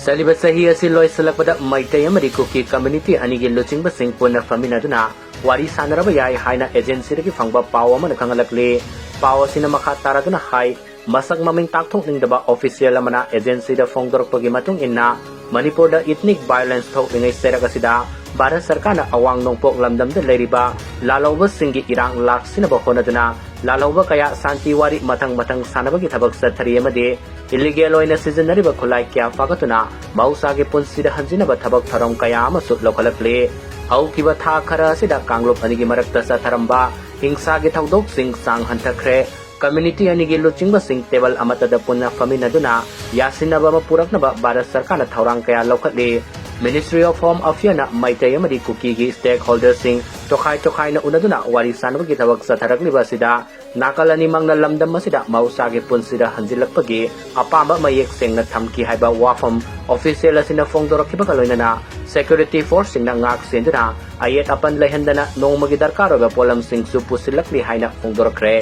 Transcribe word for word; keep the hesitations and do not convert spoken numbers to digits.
ꯆꯠꯂꯤꯕ ꯆꯍꯤ ꯑꯁꯤ ꯂꯣꯏꯁꯤꯜꯂꯛꯄꯗ ꯃꯩꯇꯩ ꯑꯃꯗꯤ ꯀꯨꯀꯤ community ꯑꯅꯤꯒꯤ ꯂꯨꯆꯤꯡꯕꯁꯤꯡ ꯄꯨꯟꯅ ꯐꯝꯃꯤꯟꯅꯗꯨꯅ ꯋꯥꯔꯤ ꯁꯥꯟꯅꯔꯕ ꯌꯥꯏ ꯍꯥꯏꯅ agencyꯗꯒꯤ ꯐꯪꯕ ꯄꯥꯎ ꯑꯃꯅ ꯈꯪꯍꯜꯂꯛꯂꯤ꯫ ꯄꯥꯎ ꯑꯁꯤꯅ ꯃꯈꯥ ꯇꯥꯔꯗꯨꯅ ꯍꯥꯏ, ꯃꯁꯛ ꯃꯃꯤꯡ ꯇꯥꯛꯊꯣꯛꯅꯤꯡꯗꯕ official ꯑꯃꯅ agencyꯗ ꯐꯣꯡꯗꯣꯔꯛꯄꯒꯤ ꯃꯇꯨꯡ ꯏꯟꯅ, ꯃꯅꯤꯄꯨꯔꯗ ethnic violence ꯊꯣꯛꯂꯤꯉꯩ ꯆꯩꯔꯛ ꯑꯁꯤꯗ ꯚꯥꯔꯠ ꯁꯔꯀꯥꯔꯅ ꯑꯋꯥꯡ ꯅꯣꯡꯄꯣꯛ ꯂꯝꯗꯝꯗ ꯂꯩꯔꯤꯕ ꯂꯥꯜꯍꯧꯕꯁꯤꯡꯒꯤ ꯏꯔꯥꯡ ꯂꯥꯛꯁꯤꯟꯅꯕ ꯍꯣꯠꯅꯗꯨꯅ ꯂꯥꯜꯍꯧꯕ ꯀꯌꯥ ꯁꯥꯟꯇꯤ ꯋꯥꯔꯤ ꯃꯊꯪ ꯃꯊꯪ ꯁꯥꯟꯅꯕꯒꯤ ꯊꯕꯛ ꯆꯠꯊꯔꯤ ꯑꯃꯗꯤ illegal ꯑꯣꯏꯅ ꯁꯤꯖꯤꯟꯅꯔꯤꯕ ꯈꯨꯠꯂꯥꯏ ꯀꯌꯥ ꯐꯥꯒꯠꯇꯨꯅ ꯃꯍꯧꯁꯥꯒꯤ ꯄꯨꯟꯁꯤꯗ ꯍꯟꯖꯤꯟꯅꯕ ꯊꯕꯛ ꯊꯧꯔꯝ ꯀꯌꯥ ꯑꯃꯁꯨ ꯂꯧꯈꯠꯂꯛꯂꯤ꯫ ꯍꯧꯈꯤꯕ ꯊꯥ ꯈꯔ ꯑꯁꯤꯗ ꯀꯥꯡꯂꯨꯞ ꯑꯅꯤꯒꯤ ꯃꯔꯛꯇ ꯆꯠꯊꯔꯝꯕ ꯍꯤꯡꯁꯥꯒꯤ ꯊꯧꯗꯣꯛꯁꯤꯡ ꯆꯥꯡ ꯍꯟꯊꯈ꯭ꯔꯦ꯫ Community ꯑꯅꯤꯒꯤ ꯂꯨꯆꯤꯡꯕꯁꯤꯡ table ꯑꯃꯠꯇꯗ ꯄꯨꯟꯅ ꯐꯝꯃꯤꯟꯅꯗꯨꯅ ꯌꯥꯁꯤꯟꯅꯕ ꯑꯃ ꯄꯨꯔꯛꯅꯕ ꯚꯥꯔꯠ ꯁꯔꯀꯥꯔꯅ ꯊꯧꯔꯥꯡ ꯀꯌꯥ ꯂꯧꯈꯠꯂꯤ꯫ Ministry of Home Affairsꯅ ꯃꯩꯇꯩ ꯑꯃꯗꯤ ꯀꯨꯀꯤꯒꯤ stakeholderꯁꯤꯡ ꯇꯣꯈꯥꯏ ꯇꯣꯈꯥꯏꯅ ꯎꯅꯗꯨꯅ ꯋꯥꯔꯤ ꯁꯥꯟꯅꯕꯒꯤ ꯊꯕꯛ ꯆꯠꯊꯔꯛꯂꯤꯕ ꯑꯁꯤꯗ ꯅꯥꯀꯜ ꯑꯅꯤꯃꯛꯅ ꯂꯝꯗꯝ ꯑꯁꯤꯗ ꯃꯍꯧꯁꯥꯒꯤ ꯄꯨꯟꯁꯤꯗ ꯍꯟꯖꯤꯜꯂꯛꯄꯒꯤ ꯑꯄꯥꯝꯕ ꯃꯌꯦꯛ ꯁꯦꯡꯅ ꯊꯝꯈꯤ ꯍꯥꯏꯕ ꯋꯥꯐꯝ official ꯑꯁꯤꯅ ꯐꯣꯡꯗꯣꯔꯛꯈꯤꯕꯒ ꯂꯣꯏꯅꯅ security forceꯁꯤꯡꯅ ꯉꯥꯛ ꯁꯦꯟꯗꯨꯅ ꯑꯌꯦꯠ ꯑꯄꯟ ꯂꯩꯍꯟꯗꯅ ꯅꯣꯡꯃꯒꯤ ꯗꯔꯀꯥꯔ ꯑꯣꯏꯕ ꯄꯣꯠꯂꯝꯁꯤꯡꯁꯨ ꯄꯨꯁꯤꯜꯂꯛꯂꯤ ꯍꯥꯏꯅ ꯐꯣꯡꯗꯣꯔꯛꯈ꯭ꯔꯦ꯫